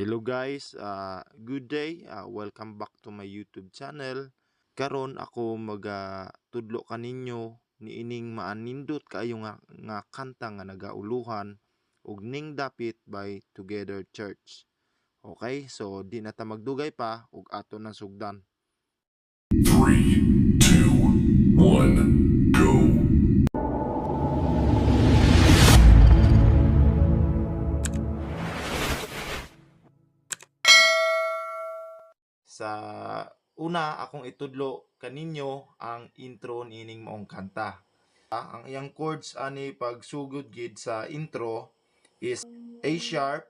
Hello guys, good day. Welcome back to my YouTube channel. Karon ako maga tudlo kaninyo niining maanindot kaayo nga kanta nga nagauluhan og Ning Dapit by Together Church. Okay, so di na ta magdugay pa ug ato nang sugdan. 3, 2, 1, go. Sa una, akong itudlo kaninyo ang intro niining maong kanta. Ang iyang chords ani pagsugod gid sa intro is A sharp,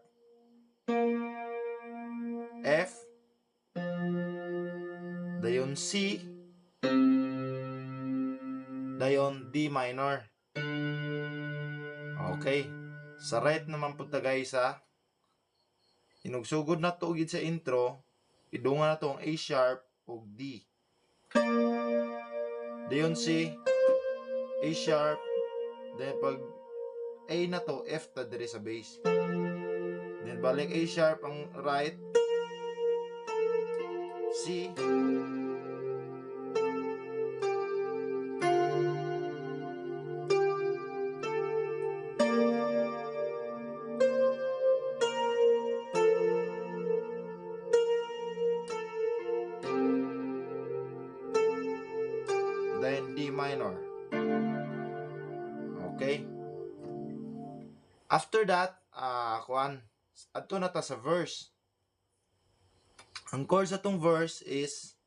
F, dayon C, dayon D minor. Okay. Sa right naman pud ta, guys, ha. Inugsugod na to gid sa intro, idungan na to ang A sharp ug D. Dayon C, A sharp, then pag A na to, F ta diri sa bass. Then balik A sharp ang right, C, then D minor. Okay? After that, kuan, adto na ta sa verse. Ang chords atong verse is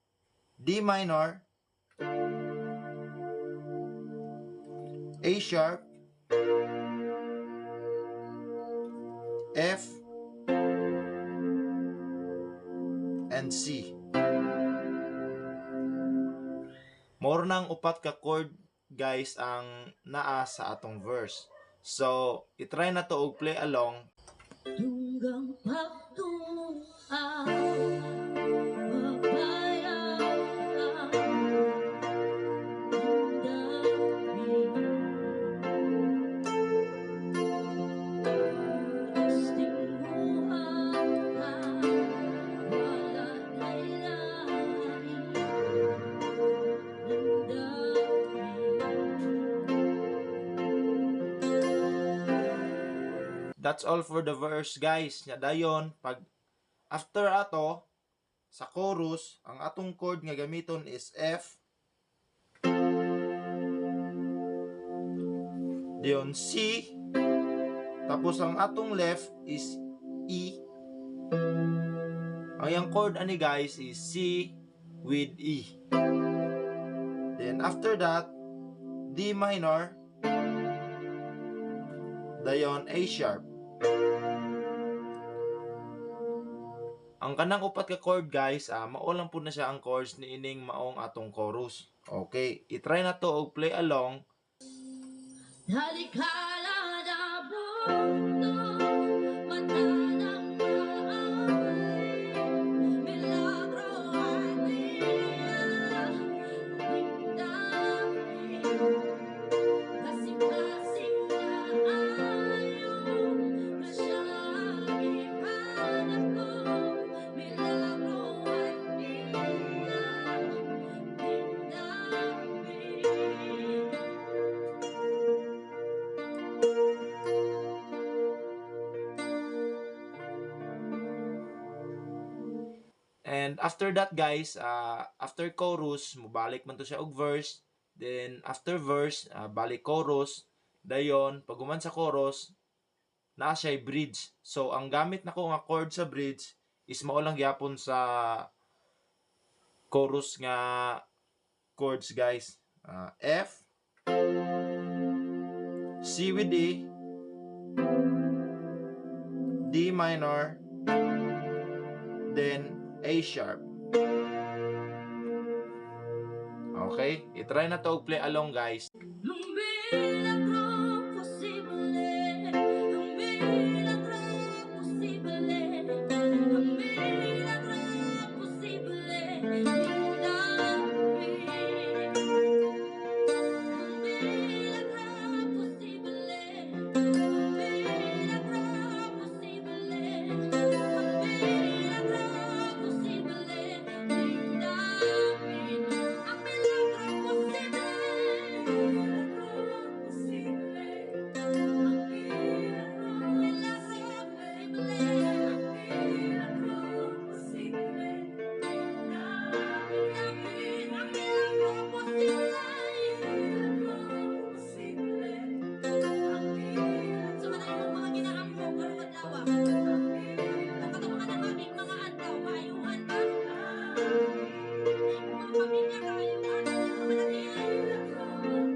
D minor, A sharp, F, and C. More nang upat ka chord, guys, ang naa sa atong verse. So, itry na to og play along. Tunggang pagtuan, mapayaw ang damdamin. Oras tinguhaan ka, wala na'y lain. Damdamin. That's all for the verse, guys. Nya dayon pag after ato sa chorus, ang atong chord nga gamiton is F, dayon C, tapos ang atong left is E. Ang iyang chord ani, guys, is C with E. Then after that, D minor, dayon A sharp. Ang kanang upat ka chord, guys, mao lang pud na siya ang chords niining maong atong chorus. Okay, itry na to og play along. Talikala na mundo, mata ng maay, milagro aniya, damdamin, kasing-kasing na ayon, grasya ipanako, milagro aniya, damdamin. And after that, guys, after chorus, mubalik man to siya og verse. Then after verse, balik chorus. Dayon, pag human sa chorus, naa siya bridge. So ang gamit nako nga chord sa bridge is mao lang gyapon sa chorus nga chords, guys. F, C with E, D minor, then A sharp. Okay, itry na to og play along, guys. Ang milagro posible, ang milagro posible, ang milagro posible, damdamin. Ang milagro posible, ang milagro posible, ang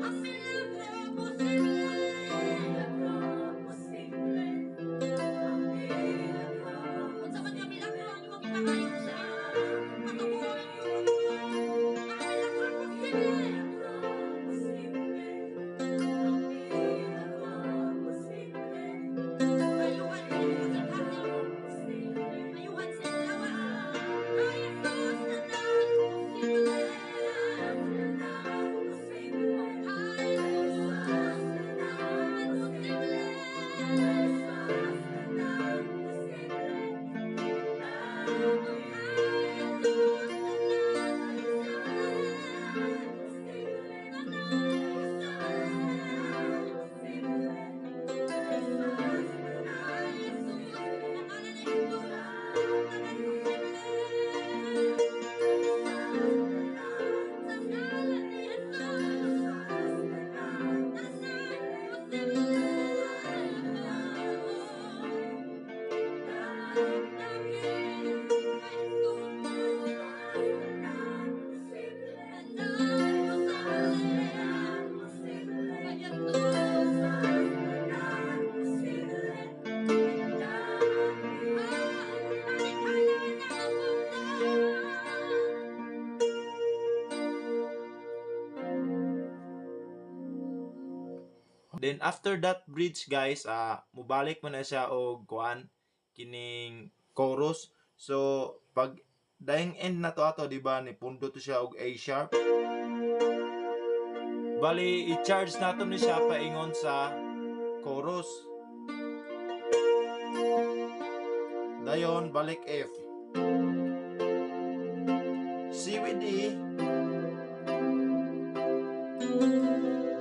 Ang milagro posible. Posible. Ang milagro. Unsa man nga milagro ang imong gipangayo sa Ginoo, patubuon ang imong pagtuo. Ang milagro posible. Posible. Ang milagro posible. Ayuhan sa imong kasing-kasing. Ayuhan sa imong lawas. Ay, Jesus, tanan posible. Tanan posible. Ay, Jesus, tanan posible. Jesus, tanan posible. Ay, Jesus, tanan posible. Tanan posible. Jesus, ay, Jesus, sa ngalan ni Jesus, tanan posible. Sa ngalan ni Jesus, tanan posible. Kay Jesus, tanan posible. Kay Jesus, tanan posible. Alikhala na ang Then after that bridge, guys, mubalik man na siya og kuan, kining chorus. So pag daing end na to ato, di ba, ni pundo to siya og A sharp. Bali i-charge nato ni siya paingon sa chorus. Dayon balik F. C with D,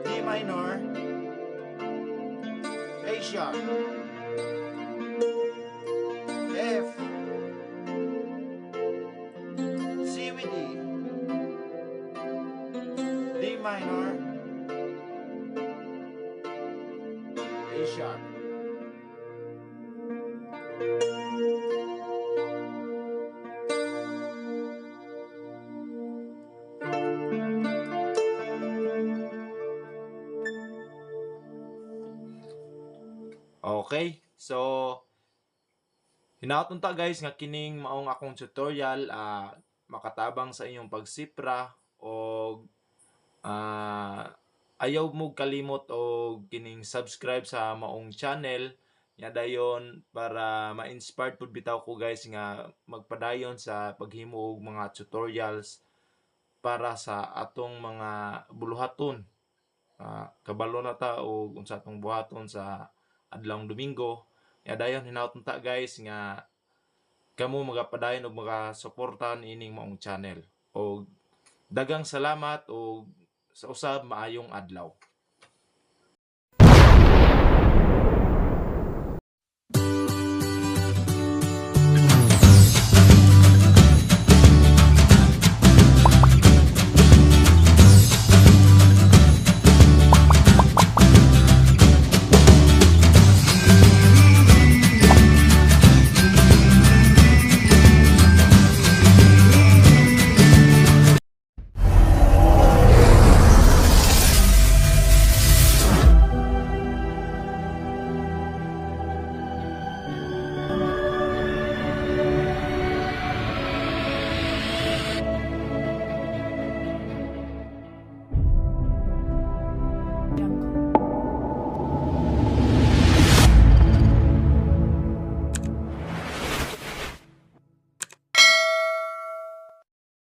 D minor, A sharp, F, C with D, D minor, A sharp. Okay, so hinaot unta, guys, nga kining maong akong tutorial makatabang sa inyong pagsipra og ayaw mo kalimot og kining subscribe sa maong channel nya dayon para ma-inspired pud bitaw ko, guys, nga magpadayon sa paghimo og mga tutorials para sa atong mga buluhaton. Kabalo na ta og unsa atong buhaton sa adlawng Domingo. Ya dayon hinaot unta, guys, nga kamo magapadayon og magasuporta niining maong channel. Og daghang salamat og sa usab maayong adlaw.